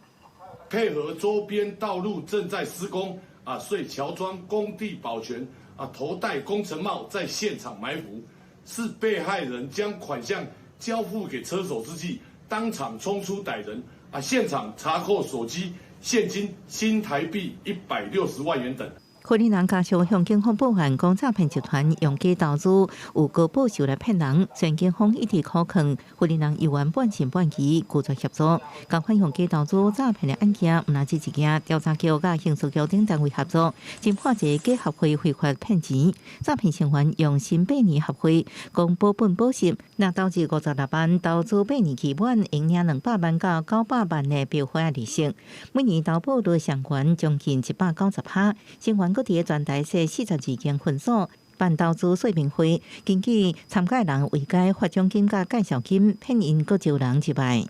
配合周邊道路正在施工，啊，遂喬裝工地保全，啊，頭戴工程帽在現場埋伏，是被害人將款項交付給車手之際，當場衝出逮人，啊，現場查扣手機、現金新台幣160萬元等。婦人家屬向警方報案，講詐騙集團用假投資有高報酬來騙人。雖然警方一直苦勸婦人猶原半信半疑，拒絕協助。共款用假投資詐騙的案件，毋但止一件，調查局佮刑事局等單位合作，偵破一個假合會非法騙錢。詐騙成員用新百年合會講保本保息，若投資56萬，投資八年期滿，會領200萬到900萬的標花利息。每年投報率上懸將近190%，成員閣佇全台設42間分所辦投資說明會，根據參加人為該發獎金佮介紹金，騙𪜶閣招人入來。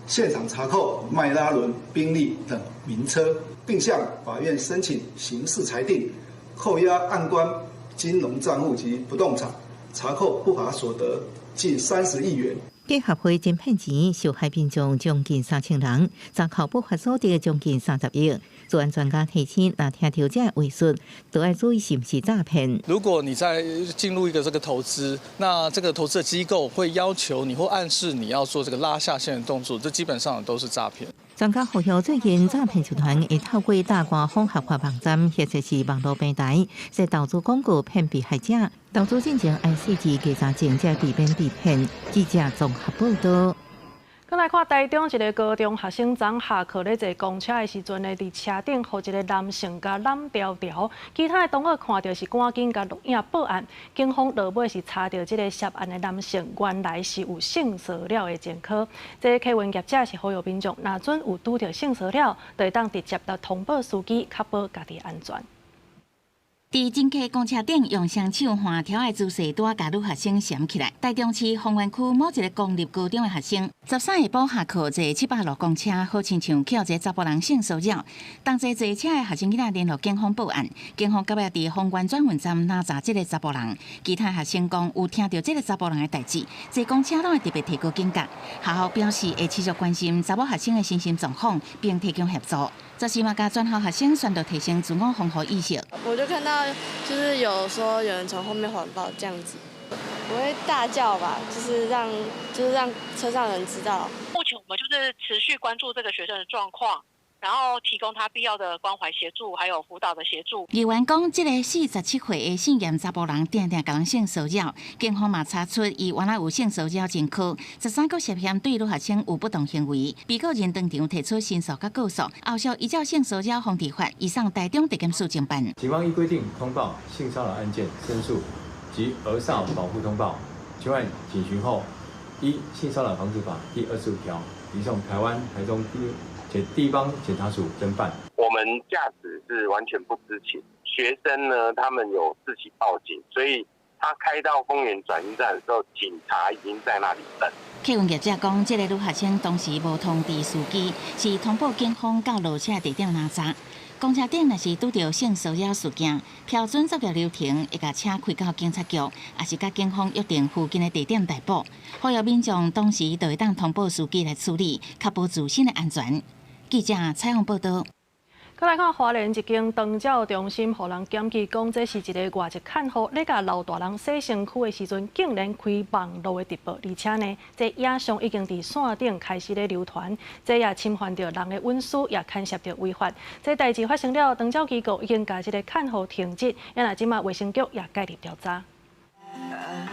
現場查扣邁拉倫、賓利等名車，並向法院申請刑事裁定，扣押案關金融賬戶及不動產，查扣不法所得近30億元。假合會真騙錢，受害民眾將近3000人，查扣不法所得將近30億。資安專家提醒，若聽著這話術，都愛注意是毋是詐騙。如果你在進入一個這個投資，那這個投資的機構會要求你或暗示你要做這個拉下線的動作，這基本上都是詐騙。專家呼籲，最近詐騙集團會透過大官方合法網站或者是網路平台，設投資廣告騙被害者。投資進前愛細緻稽查證，才避免被騙。記者綜合報道。閣來看台中一个高中學生昨下課咧坐公車的時陣呢，佇車頂予一个男性共攬牢牢，其他的同學看著是趕緊共錄影報案，警方落尾是查著這个涉案的男性原來是有性騷擾的前科。這個客運業者是呼籲民眾，若準有拄著性騷擾，就會當直接來通報司機，確保家己安全。佇前客公車頂用雙手橫挑的姿勢，拄仔共女學生攕起來。台中市豐原區某一个公立高中的學生，13下晡下課坐700路公車，好親像去予一个查埔人性騷擾。當時坐車的學生囡仔聯絡警方報案，警方到尾佇豐原轉運站攔查這个查埔人。其他學生講有聽著這个查埔人的代誌，坐公車攏會特別提高警覺。學校表示會持續關心查某學生的身心狀況，並提供協助。這時嘛，共全校學生宣導提升自我防護意識。我就看到，就是有說有人從後面環抱這樣子，我會大叫吧，就是讓車上人知道。目前我們就是持續關注這個學生的狀況，然後提供他必要的關懷協助，還有輔導的協助。議員講，這个47歲的姓嚴查埔人，定定共人性騷擾，警方嘛查出伊原來有性騷擾前科，13個涉嫌對女學生有不當行為，被告人當場提出申訴佮告訴，後續依照性騷擾防治法，移送台中地檢署偵辦。警方依規定通報性騷擾案件申訴及兒少保護通報，全案警詢後，依性騷擾防治法第25條移送台灣台中地方檢察署偵辦。我們駕駛是完全不知情，學生呢，他們有自己報警，所以他開到豐原轉運站的時候，警察已經在那裡等。客運業者講，這个女學生當時無通知司機，是通報警方到落車地點攔查。公車頂若是拄著性騷擾事件，標準作業流程會共車開到警察局，抑是佮警方約定附近的地點逮捕。呼籲民眾當時就會當通報司機來處理，確保自身的安全。記者採訪報導。閣來看花蓮一間長照中心，予人檢舉講，這是一个外籍看護咧共老大人洗身軀的時陣，竟然開網路的直播，而且呢，這影像已經佇線頂開始咧流傳，這也侵犯著人的隱私，也牽涉著違法。這代誌發生了，長照機構已經共這个看護停職，也若這馬衛生局也介入調查。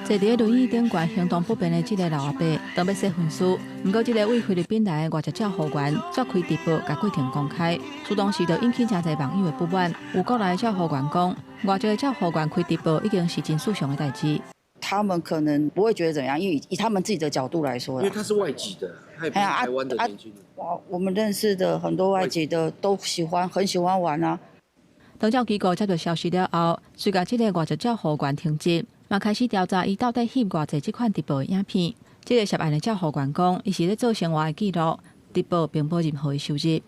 坐佇咧輪椅頂懸行動不便的這个老阿伯，當欲洗身軀，毋過這个為菲律賓來的外籍照護員煞開直播，共過程公開，自當時就引起誠濟網友的不滿。有國內的照護員講，外籍的照護員開直播已經是真俗常的代誌。他們可能不會覺得怎樣，因為以他們自己的角度來說，因為他是外籍的，他也不是台灣的年輕人。我們認識的很多外籍的都喜歡，很喜歡玩啊。長照機構接到消息了後，遂共這个外籍照護員停職，嘛開始調查伊到底翕偌濟這款直播的影片。這个涉案的照護員講，伊是咧做生活的記錄，直播並無任何的收入。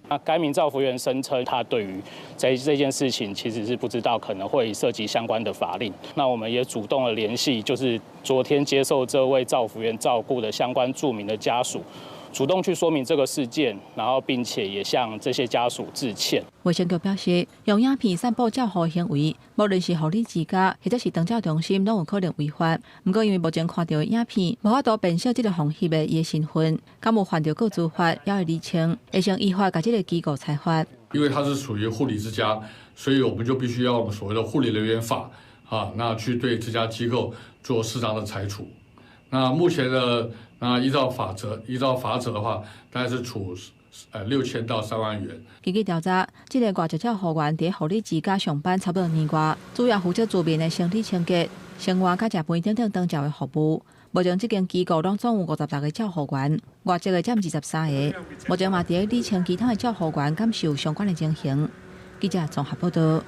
那該名照服員聲稱，他對於這件事情其實是不知道，可能會涉及相關的法令。那我們也主動的聯繫，就是昨天接受這位照服員照顧的相關住民的家屬，主動去說明這個事件，然後並且也向這些家屬致歉。衛生局表示，用影片散布照護行為，無論是護理之家或者是長照中心，攏有可能違法。毋過因為目前看到的影片，無法度辨識這个予翕的伊的身份，敢有犯著個資法，猶會釐清，會先依法共這个機構裁罰。因為它是屬於護理之家，所以我們就必須要用所謂的護理人員法啊，那去對這家機構做適當的裁處。那目前的那依照法則，依照法則的話，大概是處6000到3萬元。根據調查，這个外籍照護員佇護理之家上班差不多年外，主要負責住民的生理清潔、生活佮食飯等等長照的服務。目前這間機構攏總有56個照護員，外籍的佔23個。目前嘛佇咧釐清其他的照護員敢是有相關的情形。記者綜合報道。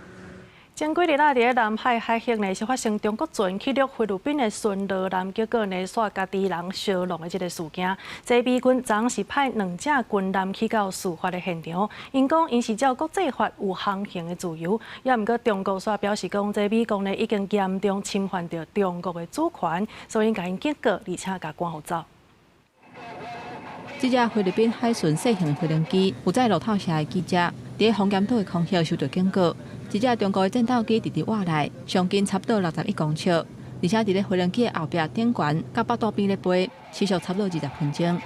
前幾日啊，佇咧南海海域呢，是發生中國船去掠菲律賓的巡邏艦，結果呢，煞家己人相弄的這个事件。這美軍昨是派兩隻軍艦去到事發的現場，𪜶講𪜶是照國際法有航行的自由，也毋過中國煞表示講，這美國呢已經嚴重侵犯著中國的主權，所以共𪜶警告，而且共趕予走。這隻菲律賓海巡細型飛行機有載路透社的記者，佇風險島的空域受到警告。一隻中國的戰鬥機直直倚來，上近差不多61公尺，而且佇咧飛行機的後壁頂懸，佮腹肚邊咧飛，時速差不多20分鐘。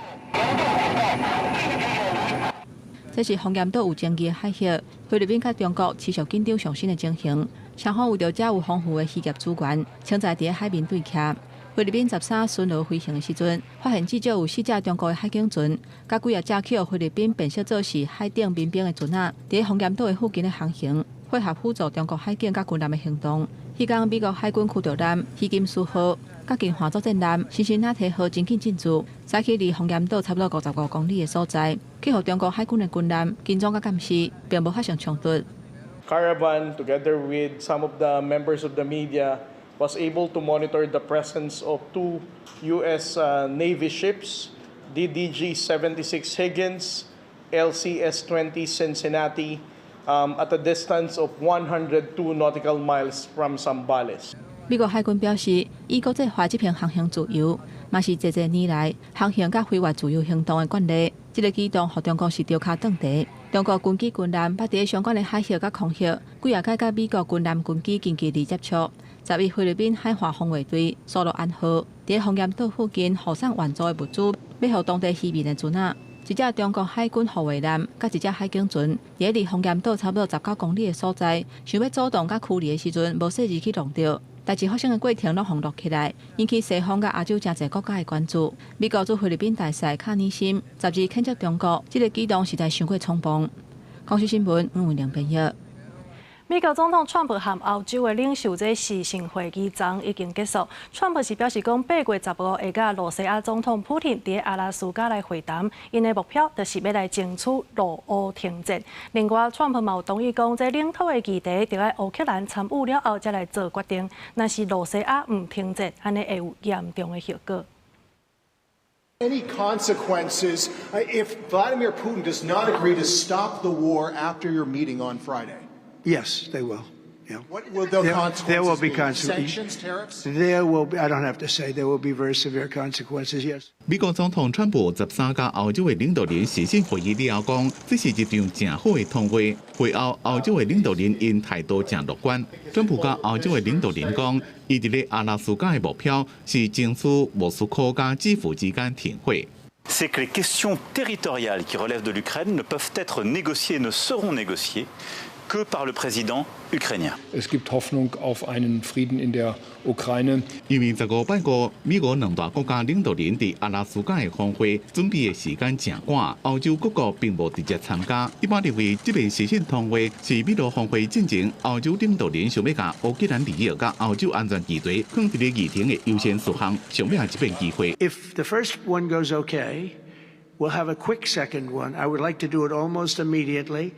這是風險島有爭議的海域，菲律賓佮中國持續緊張上升的情形。雙方為著遮有豐富的漁業資源，正在佇咧海面對徛。菲律賓13巡邏飛行的時陣，發現至少有四隻中國的海警船，佮幾仔隻去予菲律賓辨識做是海頂民兵的船仔，佇咧風險島的附近咧航行，配合輔助中國海警佮軍艦的行動。彼工美國海軍驅逐艦希金斯號佮近岸作戰艦辛辛那提號真緊進駐，駛去離風險島差不多55公里的所在，去予中國海軍的軍艦跟蹤佮監視，並無發生衝突。 Caravan, together with some of the members of the media, was able to monitor the presence of two U.S. Navy ships, DDG-76 Higgins, LCS-20 Cincinnati, at a distance of 102 nautical miles from Zambales. 美國海軍表示，依國際法執行航行自由，嘛是濟濟年來航行佮飛越自由行動的慣例。這个舉動，予中國是著跤頓地。中國軍機軍艦捌佇相關的海域佮空域，幾仔擺佮美國軍艦軍機近距離接觸。11菲律賓海華防衛隊蘇祿安號，佇風險島附近護送援助的物資，欲予當地漁民的船仔。一隻中國海軍護衛艦佮一隻海警船，佇離風險島差不多19公里的所在，想欲阻擋佮驅離的時陣，無細膩去撞著。代誌發生的過程攏予錄起來，引起西方佮亞洲誠濟國家的關注。美國駐菲律賓大使卡尼森12譴責中國，這个舉動實在傷過衝動。公視新聞黃文玲編譯。美國總統川普和歐洲的領袖這視訊會議昨已經結束。川普是表示講，8月15會佮羅西亞總統普廷佇阿拉斯加來會談，𪜶的目標就是欲來爭取俄烏停戰。另外，川普嘛有同意講，這領土的議題著愛烏克蘭參與了後才來做決定。若是羅西亞毋停戰，按呢會有嚴重的後果。 Any consequences if Vladimir Putin does not agree to stop the war after your meeting on Friday? Yes, they will. Yeah. What will the consequences There will be be? consequences. Sanctions, tariffs? There will be, I don't have to say, there will be very severe consequences, yes. 美國總統川普13佮歐洲的領導人視訊會議了後講，這是一場誠好的通話。會後，歐洲的領導人𪜶態度誠樂觀。川普佮歐洲的領導人講，伊佇咧阿拉斯加的目標是爭取莫斯科佮基輔之間停火。 C'est que les questions territoriales qui relèvent de l'Ukraine ne peuvent être négociées, ne seront négociées que par le président ukrainien. Es gibt Hoffnung auf einen Frieden in der Ukraine. 因為15擺五，美俄兩大國家領導人佇阿拉斯加的峰會準備的時間誠趕，歐洲各國並無直接參加。一般認為，這遍視訊通話是美俄峰會進前，歐洲領導人想欲共烏克蘭利益佮歐洲安全議題放佇咧議程的優先事項，上尾這遍機會。 If the first one goes okay, we'll have a quick second one. I would like to do it almost immediately,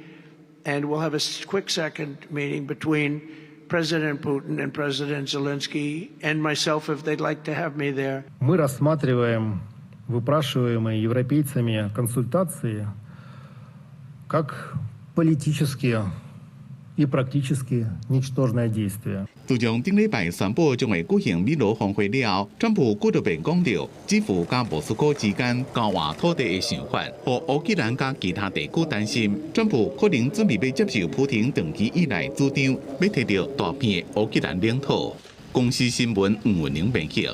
and we'll have a quick second meeting between President Putin and President Zelensky and myself if they'd like to have me there. Мы рассматриваем выпрашиваемые европейцами консультации как политические и практически ничтожное действие。自從頂禮拜宣布將會舉行美俄峰會了後，川普閣就變講著，基輔佮莫斯科之間交換土地的想法，予烏克蘭佮其他地區擔心，川普可能準備欲接受普廷長期以來主張，欲提著大片的烏克蘭領土。公視新聞吳文玲編輯。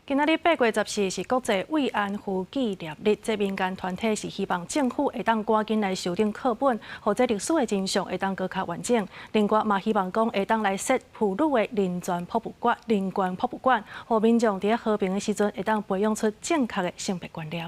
今仔日8月14是國際慰安婦紀念日，這民間團體是希望政府會當趕緊來修訂課本，予這歷史的真相會當閣較完整。另外嘛，希望講會當來設婦女的人權博物館、人權博物館，予民眾佇和平的時陣會當培養出正確的性別觀念。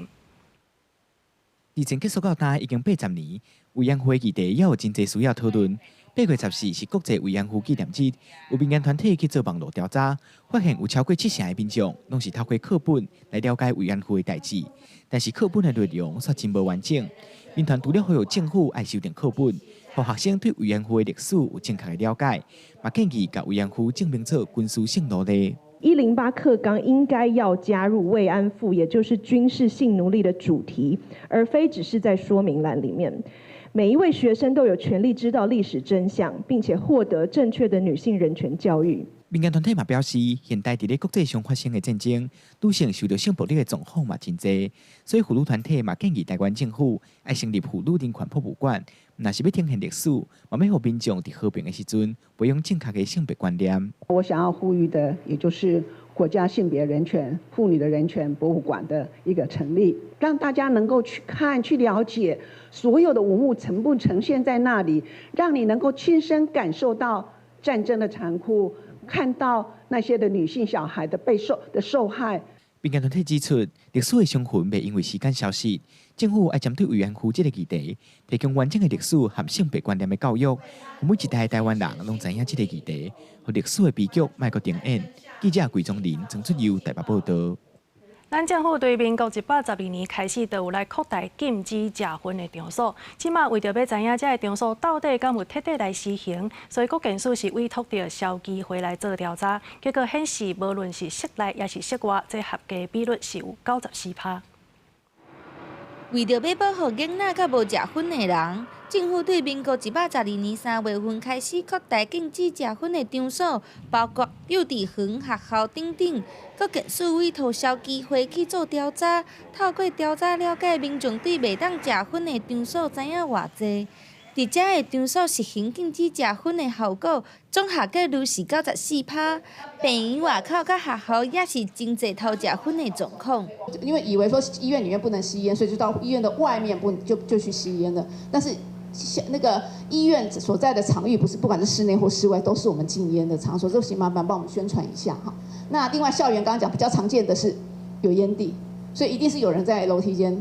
二戰結束到今已經80年，慰安婦議題猶有真濟需要討論。8月14是國際慰安婦紀念日，有民間團體去做網路調查，發現有超過七成的民眾攏是透過課本來了解慰安婦的代誌，但是課本的內容卻真無完整。民團除了呼籲政府愛修訂課本，予學生對慰安婦的歷史有正確的了解，嘛建議共慰安婦正名做軍事性奴隸。 108課綱應該要加入慰安婦，也就是軍事性奴隸的主題，而非只是在說明欄裡面。每一位學生都有權利知道歷史真相，並且獲得正確的女性人權教育。民間團體嘛表示，現代佇咧國際上發生的戰爭，女性受著性暴力的狀況嘛真濟，所以婦女團體嘛建議臺灣政府愛成立婦女人權博物館，毋但是欲呈現歷史，嘛欲予民眾佇和平的時陣培養正確的性別觀念。我想要呼籲的，也就是國家性別人權、婦女的人權博物館的一個成立，讓大家能夠去看、去了解所有的文物全部呈現在那裡，讓你能夠親身感受到戰爭的殘酷，看到那些的女性小孩的被受的受害。民間團體指出，歷史的傷痕袂因為時間消失，政府愛針對慰安婦這個議題，提供完整的歷史和性別觀念的教育，予每一代的臺灣人攏知影這個議題，予歷史的悲劇莫閣重演。記者桂宗林、曾出佑台北報導。咱政府對民國112年開始，就有來擴大禁止食薰的場所。這馬為著欲知影這个場所到底敢有徹底來實行，所以國健署是委託著消基會來做調查，結果顯示，無論是室內抑是室外，這合格比率是有94%。為著欲保護囡仔佮無食薰的人，政府對民國112年3月份開始擴大禁止食薰的場所，包括幼稚園、學校等等。國健署委託消基會去做調查，透過調查了解民眾對袂當食薰的場所知影偌濟。佇遮个場所實行禁止食薰的效果，總合格率是94%。病院外口佮學校也是真濟偷食薰的狀況。因為以為說醫院裡面不能吸菸，所以就到醫院的外面不就去吸菸了。但是那個醫院所在的場域，不是不管是室內或室外，都是我們禁菸的場所，這請麻煩幫我們宣傳一下哈。那另外校園剛剛講比較常見的是有菸蒂，所以一定是有人在樓梯間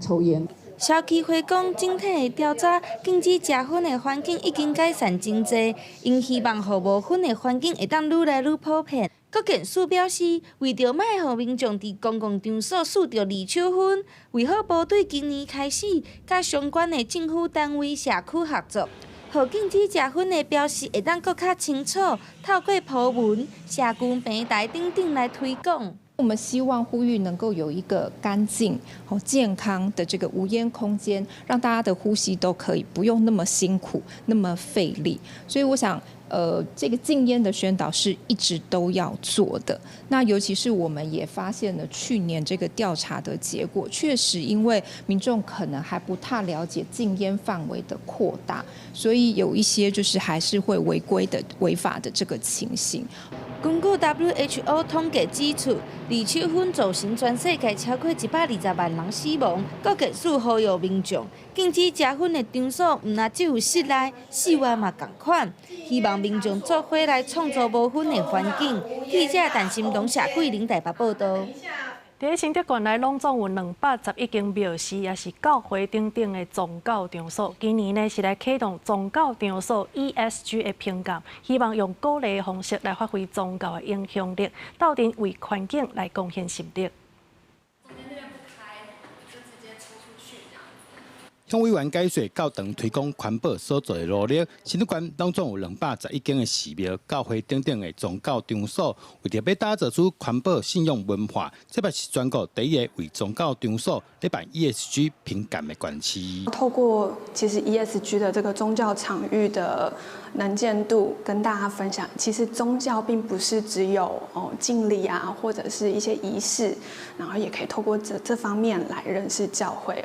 抽菸。消基會講，整體的調查，禁止食薰的環境已經改善真濟，𪜶希望予無薰的環境會當愈來愈普遍。國健署表示，為著莫予民眾佇公共場所欶著二手薰，衛福部對今年開始，佮相關的政府單位、社區合作，予禁止食薰的標示會當閣較清楚，透過鋪文、社區平台等等來推廣。我們希望呼籲能夠有一個乾淨、好健康的這個無煙空間，讓大家的呼吸都可以不用那麼辛苦、那麼費力。所以我想，這個禁煙的宣導是一直都要做的。那尤其是我們也發現了去年這個調查的結果，確實因為民眾可能還不太了解禁煙範圍的擴大，所以有一些就是還是會違規的、違法的這個情形。根據 WHO 統計指出，二手薰造成全世界超過120萬人死亡。國健署呼籲民眾禁止食薰的場所，毋但只有室內、室外嘛仝款。希望民眾做伙來創造無薰的環境。記者陳心東、謝桂玲台北報導。佇咧新竹縣內，攏總有211間廟寺，抑是教會等等的宗教場所。今年呢是來啟動宗教場所 ESG 的評鑑，希望用鼓勵的方式來發揮宗教的影響力，鬥陣為環境來貢獻心力。向委員解說教堂推廣環保所做的努力，新竹縣當中有211間的寺廟、教會等等的宗教場所，為著欲打造出環保信用文化，這擺是全國第一個為宗教場所咧辦 ESG 評鑑的縣市。透過其實 ESG 的這個宗教場域的能見度，跟大家分享，其實宗教並不是只有敬禮啊，或者是一些儀式，然後也可以透過這方面來認識教會，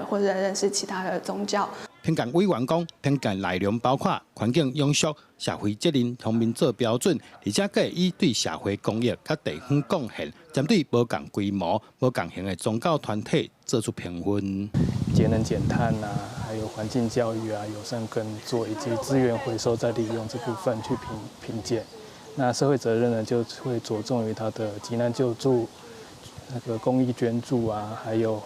或者認識其他的宗教。評鑑委員講，評鑑內容包括環境永續、社會責任方面做標準，而且閣會以對社會公益佮地方貢獻，針對無仝規模、無仝型的宗教團體做出評分。節能減碳啊，還有環境教育啊、友善耕作以及資源回收再利用這部分去評鑑。那社會責任呢，就會着重於它的急難救助、那個公益捐助啊，還有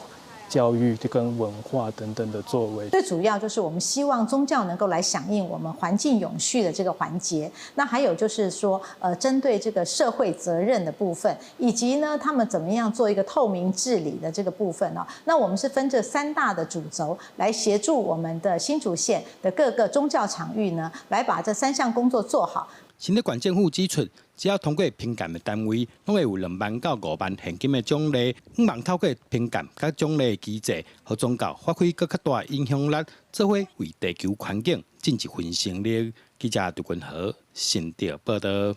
教育跟文化等等的作為。最主要就是我們希望宗教能夠來響應我們環境永續的這個環節。那還有就是說，針對這個社會責任的部分，以及呢，他們怎麼樣做一個透明治理的這個部分呢？那我們是分這三大的主軸來協助我們的新竹縣的各個宗教場域呢，來把這三項工作做好。新竹縣政府指出，只要通過評鑑的單位，攏會有2萬到5萬現金的獎勵。希望透過評鑑佮獎勵的機制，予宗教發揮閣較大影響力，做伙為地球環境盡一份心力。記者杜君豪新竹報導。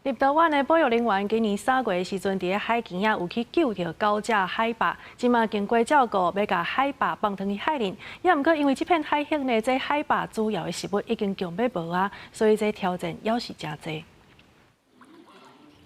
立陶宛的保育人員今年3月的時陣，佇咧海墘仔有去救著9隻海豹，這馬經過照顧，欲共海豹放轉去海裡。也毋過因為這片海域呢，這海豹主要的食物已經強欲無啊，所以這挑戰猶是誠濟。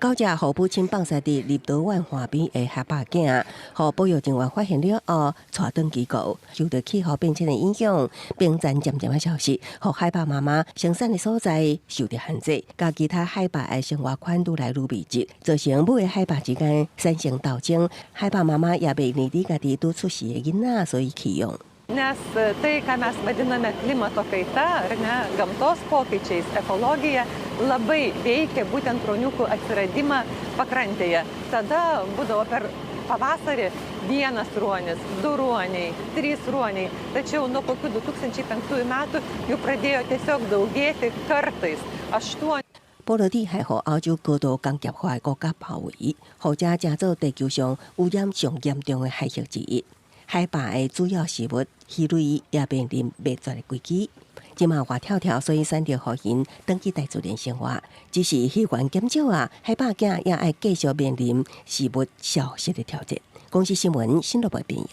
9隻予母親放逝佇立陶宛岸邊的海豹囝，予保育人員發現了後，帶轉機構。受著氣候變遷的影響，冰層漸漸仔消失，予海豹媽媽生產的所在受著限制，佮其他海豹的生活圈愈來愈密集，造成母的海豹之間產生鬥爭。海豹媽媽也袂願意家己拄出世的囡仔，所以棄養。 Nes tai, ką mes vadiname klimato kaita, ar ne, gamtos pokyčiais, ekologija, labai veikia būtent ruoniukų atsiradimą pakrantėje. Tada būdavo per pavasarį vienas ruonis, 2 ruoniai, 3 ruoniai. Tačiau nuo kokių 2005 metų jų pradėjo tiesiog daugėti kartais 8. 波羅的海予歐洲高度工業化的國家包圍，予這成做地球上污染上嚴重的海域之一。海豹的主要食物魚類也面臨滅絕的危機。這馬活跳跳，所以選擇予𪜶轉去大自然生活。只是魚源減少啊，海豹囝也愛繼續面臨食物消失的挑戰。公視新聞新羅北編譯。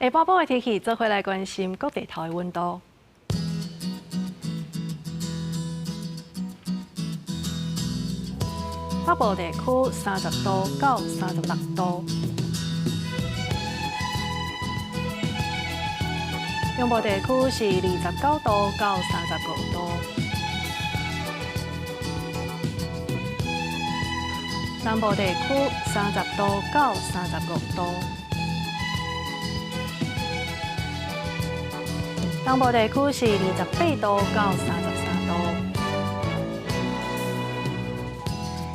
下晡晡的天氣，做伙來關心各地頭的溫度。北部地區30度到36度。中部地區是29度到35度，南部地區30度到35度，東部地區是28度到33度，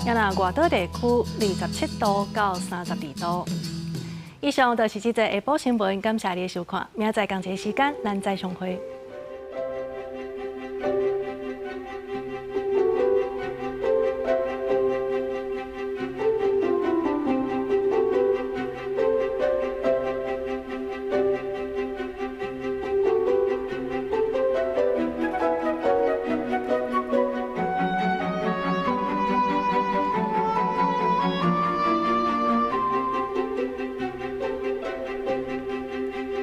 也若外島地區27度到32度。以上就是這節下晡新聞，感謝你的收看，明仔載仝一个時間，咱再相會。